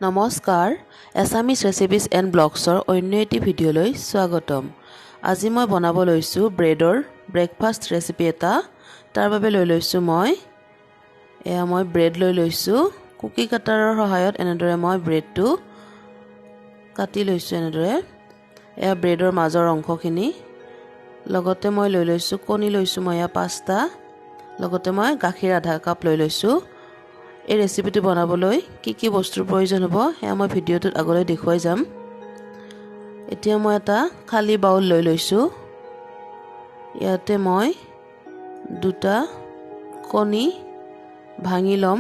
নমস্কাৰ, এছামিছ ৰেচিপিজ এণ্ড ব্লগছৰ অন্য এটি ভিডিঅ'লৈ স্বাগতম। আজি মই বনাব লৈছোঁ ব্ৰেডৰ ব্ৰেকফাষ্ট ৰেচিপি এটা। তাৰ বাবে লৈ লৈছোঁ মই, এয়া মই ব্ৰেড লৈ লৈছোঁ। কুকি কাটাৰৰ সহায়ত এনেদৰে মই ব্ৰেডটো কাটি লৈছোঁ এনেদৰে। এয়া ব্ৰেডৰ মাজৰ অংশখিনি। লগতে মই লৈ লৈছোঁ কণী, লৈছোঁ মই এয়া 5টা। লগতে মই গাখীৰ আধা কাপ লৈ লৈছোঁ। এই ৰেচিপিটো বনাবলৈ কি কি বস্তুৰ প্ৰয়োজন হ'ব সেয়া মই ভিডিঅ'টোত আগলৈ দেখুৱাই যাম। এতিয়া মই এটা খালী বাউল লৈ লৈছোঁ। ইয়াতে মই 2টা কণী ভাঙি ল'ম।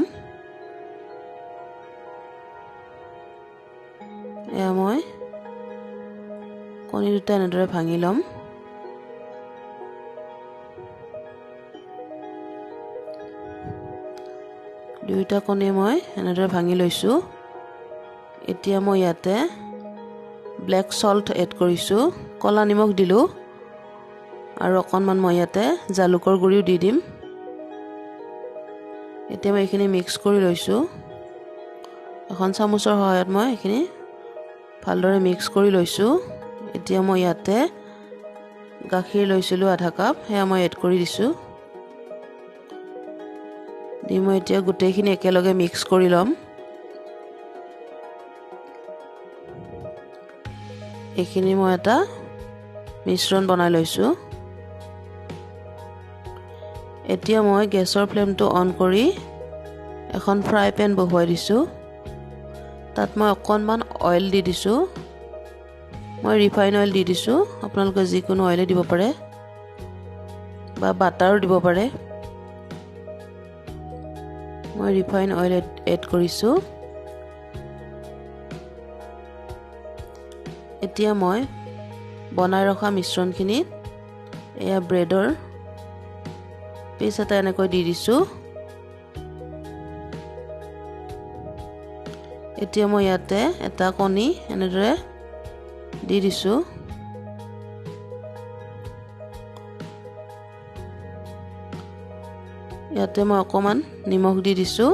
এয়া মই কণী 2টা এনেদৰে ভাঙি ল'ম। 2টা কণী মই এনেদৰে ভাঙি লৈছোঁ। এতিয়া মই ইয়াতে ব্লেক চল্ট এড কৰিছোঁ, ক'লা নিমখ দিলোঁ, আৰু অকণমান মই ইয়াতে জালুকৰ গুড়িও দি দিম। এতিয়া মই এইখিনি মিক্স কৰি লৈছোঁ। এখন চামুচৰ সহায়ত মই এইখিনি ভালদৰে মিক্স কৰি লৈছোঁ। এতিয়া মই ইয়াতে গাখীৰ লৈছিলোঁ আধা কাপ, সেয়া মই এড কৰি দিছোঁ। দি মই এতিয়া গোটেইখিনি একেলগে মিক্স কৰি ল'ম। এইখিনি মই এটা মিশ্ৰণ বনাই লৈছোঁ। এতিয়া মই গেছৰ ফ্লেমটো অন কৰি এখন ফ্ৰাই পেন বহুৱাই দিছোঁ। তাত মই অকণমান অইল দি দিছোঁ। মই ৰিফাইন অইল দি দিছোঁ, আপোনালোকে যিকোনো অইলে দিব পাৰে বা বাটাৰো দিব পাৰে। মই ৰিফাইন অইল এড কৰিছোঁ। এতিয়া মই বনাই ৰখা মিশ্ৰণখিনিত এয়া ব্ৰেডৰ পিচ এটা এনেকৈ দি দিছোঁ। এতিয়া মই ইয়াতে এটা কণী এনেদৰে দি দিছোঁ। ইয়াতে মই অকণমান নিমখ দি দিছোঁ,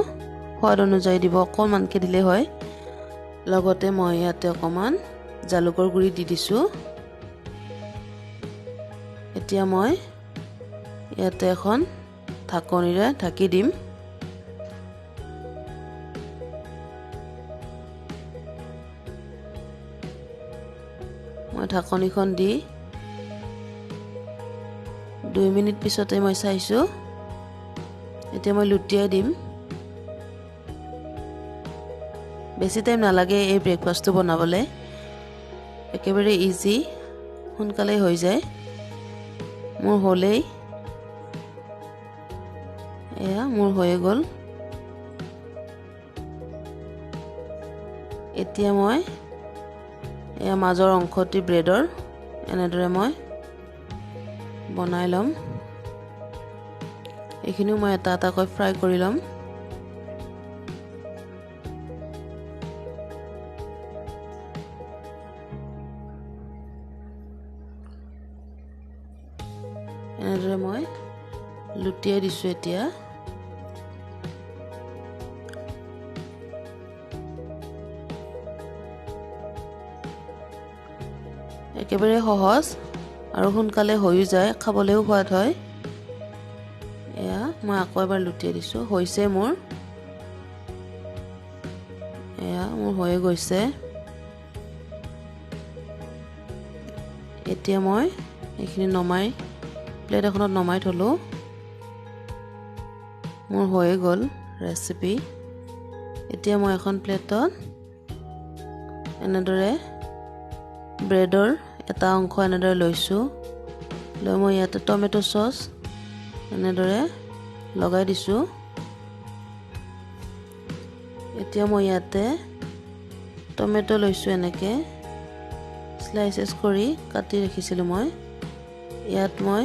সোৱাদ অনুযায়ী দিব, অকণমানকৈ দিলেই হয়। লগতে মই ইয়াতে অকণমান জালুকৰ গুড়ি দি দিছোঁ। এতিয়া মই ইয়াতে এখন ঢাকনিৰে ঢাকি দিম। মই ঢাকনিখন দি 2 মিনিট পিছতে মই চাইছোঁ। এতিয়া মই লুটিয়াই দিম। বেছি টাইম নালাগে এই ব্ৰেকফাষ্টটো বনাবলৈ, একেবাৰে ইজি, সোনকালেই হৈ যায়। মোৰ হ'লেই, এয়া মোৰ হৈয়ে গ'ল। এতিয়া মই এয়া মাজৰ অংশটি ব্ৰেডৰ এনেদৰে মই বনাই ল'ম। এইখিনিও মই এটা এটাকৈ ফ্ৰাই কৰি ল'ম। এনেদৰে মই লুটিয়াই দিছোঁ। এতিয়া একেবাৰে সহজ আৰু সোনকালে হৈও যায়, খাবলৈও সোৱাদ হয়। এয়া মই আকৌ এবাৰ লুটিয়াই দিছোঁ। হৈছে মোৰ, এয়া মোৰ হৈয়ে গৈছে। এতিয়া মই এইখিনি নমাই প্লেট এখনত নমাই থলোঁ। মোৰ হৈয়ে গ'ল ৰেচিপি। এতিয়া মই এখন প্লেটত এনেদৰে ব্ৰেডৰ এটা অংশ এনেদৰে লৈছোঁ। লৈ মই ইয়াতে টমেট' চচ এনেদৰে লগাই দিছোঁ। এতিয়া মই ইয়াতে টমেট' লৈছোঁ, এনেকৈ শ্লাইচেছ কৰি কাটি ৰাখিছিলোঁ মই। ইয়াত মই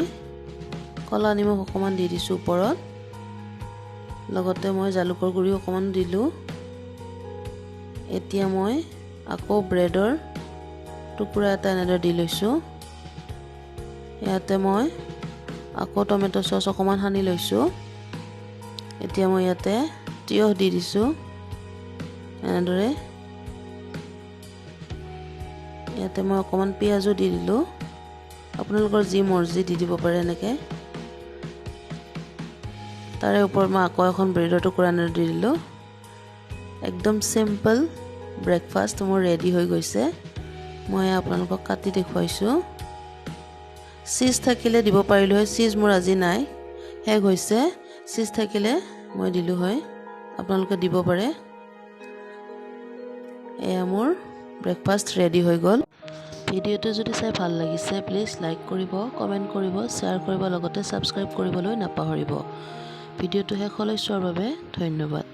ক'লা নিমখ অকণমান দি দিছোঁ ওপৰত। লগতে মই জালুকৰ গুড়িও অকণমান দিলোঁ। এতিয়া মই আকৌ ব্ৰেডৰ টুকুৰা এটা এনেদৰে দি লৈছোঁ। ইয়াতে মই আকৌ টমেট' চচ অকণমান সানি লৈছোঁ। এতিয়া মই ইয়াতে তিয়ঁহ দি দিছোঁ এনেদৰে। ইয়াতে মই অকণমান পিঁয়াজো দি দিলোঁ। আপোনালোকৰ যি মৰ্জি দি দিব পাৰে এনেকৈ। তাৰে ওপৰত মই আকৌ এখন ব্ৰেডৰ টুকুৰা দি দিলোঁ। একদম চিম্পল ব্ৰেকফাষ্ট মোৰ ৰেডি হৈ গৈছে। মই আপোনালোকক কাটি দেখুৱাইছোঁ। চীজ থাকিলে দিব পাৰিলোঁ হয়, চীজ মোৰ আজি নাই, শেষ হৈছে। চীজ থাকিলে মই দিলোঁ হয়, আপোনালোকে দিব পাৰে। এয়া মোৰ ব্ৰেকফাষ্ট ৰেডি হৈ গ'ল। ভিডিঅ'টো যদি চাই ভাল লাগিছে, প্লিজ লাইক কৰিব, কমেণ্ট কৰিব, শ্বেয়াৰ কৰিব, লগতে ছাবস্ক্ৰাইব কৰিবলৈ নাপাহৰিব। ভিডিঅ'টো শেষলৈ চোৱাৰ বাবে ধন্যবাদ।